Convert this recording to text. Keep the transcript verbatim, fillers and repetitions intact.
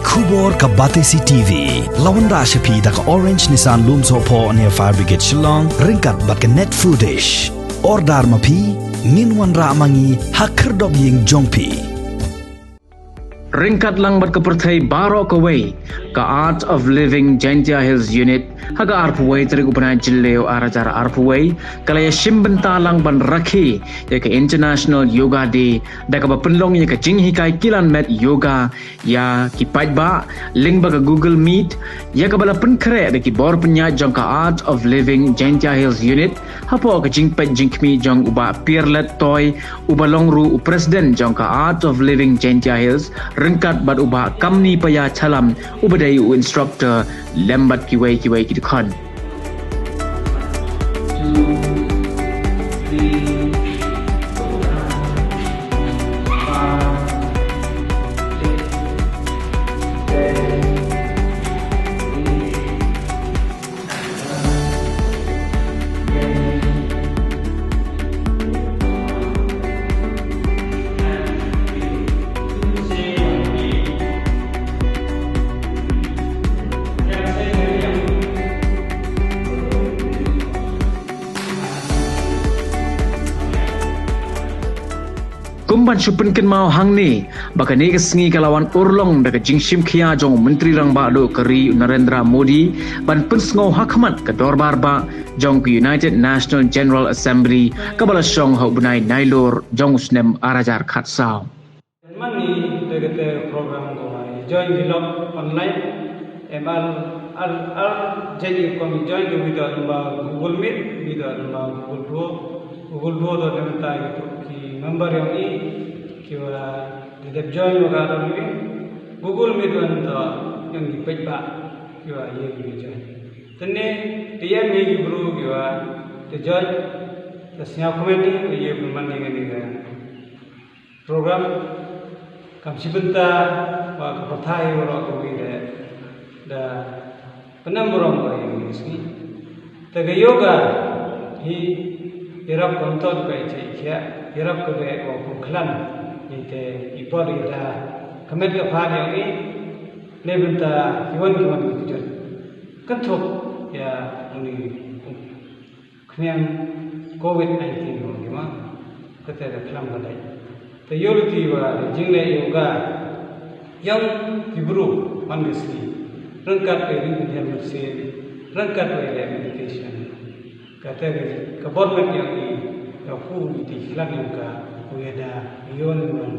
Khubor ka Batesi T V. La wanrah sha phi da ka Orange Nissan Lumsohphoh near Fire Brigade Shillong, ryngkat bad ka Net Foodish. Order ma phi, ngin wanrah ma ngi ha khyrdop ïing jong phi. Ryngkat lang bad ka pyrthei baroh kawei, ka Art of Living Jaintia Hills Unit, ha ka arphew wei tarik u bnai Jylliew ar hajar arphew wei, ka la ïashim bynta lang ban rakhe ïa ka International Yoga Day, da kaba pynlong ïa ka jinghikai kilan met yoga ïa ki paidbah lyngba ka Google Meet, ïa kaba la pynkhreh da ki bor pynïaid jong ka Art of Living Jaintia Hills Unit, hapoh ka jingpeit jingkhmih jong u Bah Pierlet Toi, uba long ruh u President jong ka Art of Living Jaintia Hills, ryngkat bad u Bah Kamni Paya Chalam, uba dei u instructor, lem bad kiwei kiwei ki dkhot. Kum ban shu pynkynmaw hangne, ba kane ka sngi ka la wan urlong da ka jingshim khia jong u Myntri Rangbah Duh ka ri u Narendra Modi, ban pynsngew ha khmat ka dorbar bah jong ka United National General Assembly, kaba la shong ha u bnai Nailur jong u snem ar hajar khatsaw. Mynta da kata program ko, i join vlog online, em ar, ar, ar jait i rukom i join, ka video lyngba Google Meet, video lyngba Google Duo, Google Duo to da mynta ki, ki member ïong i, ki wa da dep join wa ka to ni, Google Meet wan to ïong i peit ba, ki wa ïa ki join. Tene, te ïa mi ki bru ki wa, te join, te sñiaw comment ni, te ïa bru man ni ka ni ka. Program kam shi bynta wa ka pyrthei waroh kawei da, da pynam burom ka ïa ngi sngi. Te ka yoga hi ïarap ka method ka i chai khia, ïarap ka beh wa pun khlan, ni te i bor i da ka met ka phad ïa ngi, ne bynta ki wan ki wan ki jot. Kynthup ïa uni khñiang covid nineteen mo ki ma, kata ka khlam ka dei. Te yoh lati wa da jingleh yoga ïong ki bru man ka sngi, ryngkat ka ring ka thiang mynsiem, ryngkat ka ring meditation. Kata ka, ka bor met ïong i, ka ku i ti khlang ïong ka, ku ïa da, ïong i wan.